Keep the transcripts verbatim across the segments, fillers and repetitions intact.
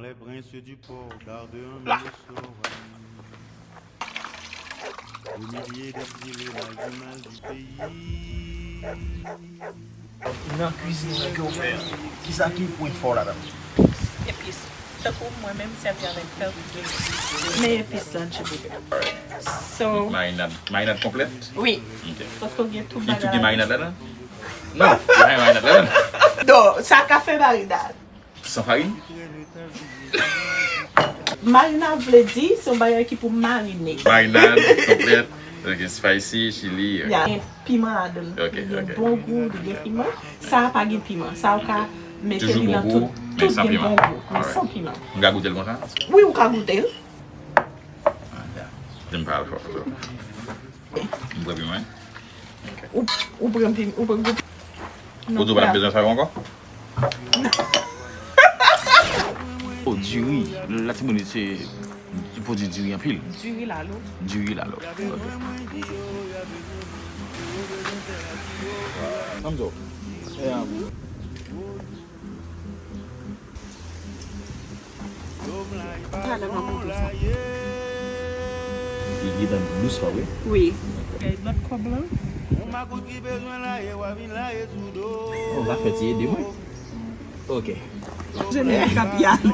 Les princes du port gardent un La. Au milieu des îles marginales du pays. Nan kwizin nan ke w fè a, kisa ki pwen fò w ladan l? Epis. Tankou mwen menm sèvi avèk pèl. Men epis la, Djibouti. So, Marinad, marinad konplèt? Wi. Ok. Paske w gen tout bagay. Li tou gen marinad ladan? Non, pa gen marinad ladan. Non, sa ka fè marinad. San farin? Marinad vle di se yon bagay ki pou marine. Marinad konplèt. Ok, spicy, chili. Ok. Ya, gen piman ladan l. Ok, li gen bon gou, li gen piman. Sa a pa gen piman. Sa ou ka mete li nan tout. Tout gen bon gou, men san piman. M ka goute l konsa? Wi, ou ka goute l. Ah, ya. Dim pa al fò. M pran piman. Ou, ou pran pi, ou pran gou. Ou tou pa bezwen sa yo ankò? Oh, diri. Latibonit se pwodui diri anpil. Diri lalo. Diri lalo. Ok. Samzo. E, um, Talè m ap goute sa. Li gentan dous, pa vre? Wi. Kay nòt kòb lan. Oh, va fè ti ede mwen. Ok. Jemè k ap yale.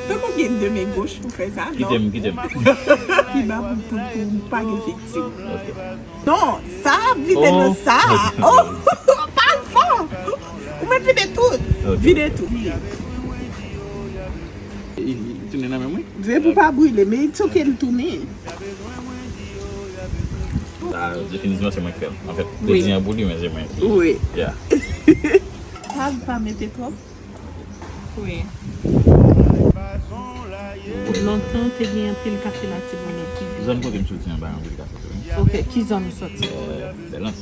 Tankou gen de men goch pou fè sa, non? Kite m, kite m. Pi ba pou, pou, pou pa gen viktim. Ok. Non, sa ap vide nan sa. Oh, pa l fò. Ou mèt vide tout. Ok. Vide tout. Li, li tounen nan men mwen? Dwe pou pa brile, men it's ok, li tounen. Sa, definitivman, se mwen ki fè l. Anfèt, wi, kredi an pou li, men se mwen ki. Wi. Yeah. Pa, pa mete twòp. Wi. Lontan, te gen anpil kafe Latibonit ki vin. Zòn kote m soti an bay anpil kafe tou, wi. Ok, ki zòn ou soti? Euh, Bèlans.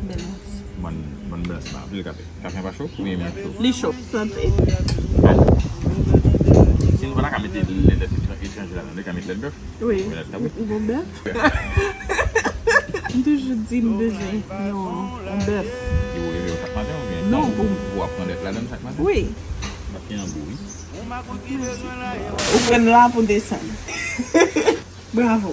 Bèlans. Mòn, mòn Bèlans bay anpil kafe. Kafe an pa cho? Wi, men cho. Li cho. Sante. Si nou pa ta ka mete lèt etranje ladan, nou ka mete lèt bèf. Wi. Ou gon bèf? M toujou di m bezwen yon, yon bèf. Yo leve yo chak maten oubyen? Non, pou, pou w ap pran lèt ladan l chak maten? Wi. Mwen gen yon gou, wi. Ou pran la pou desann. Bravo.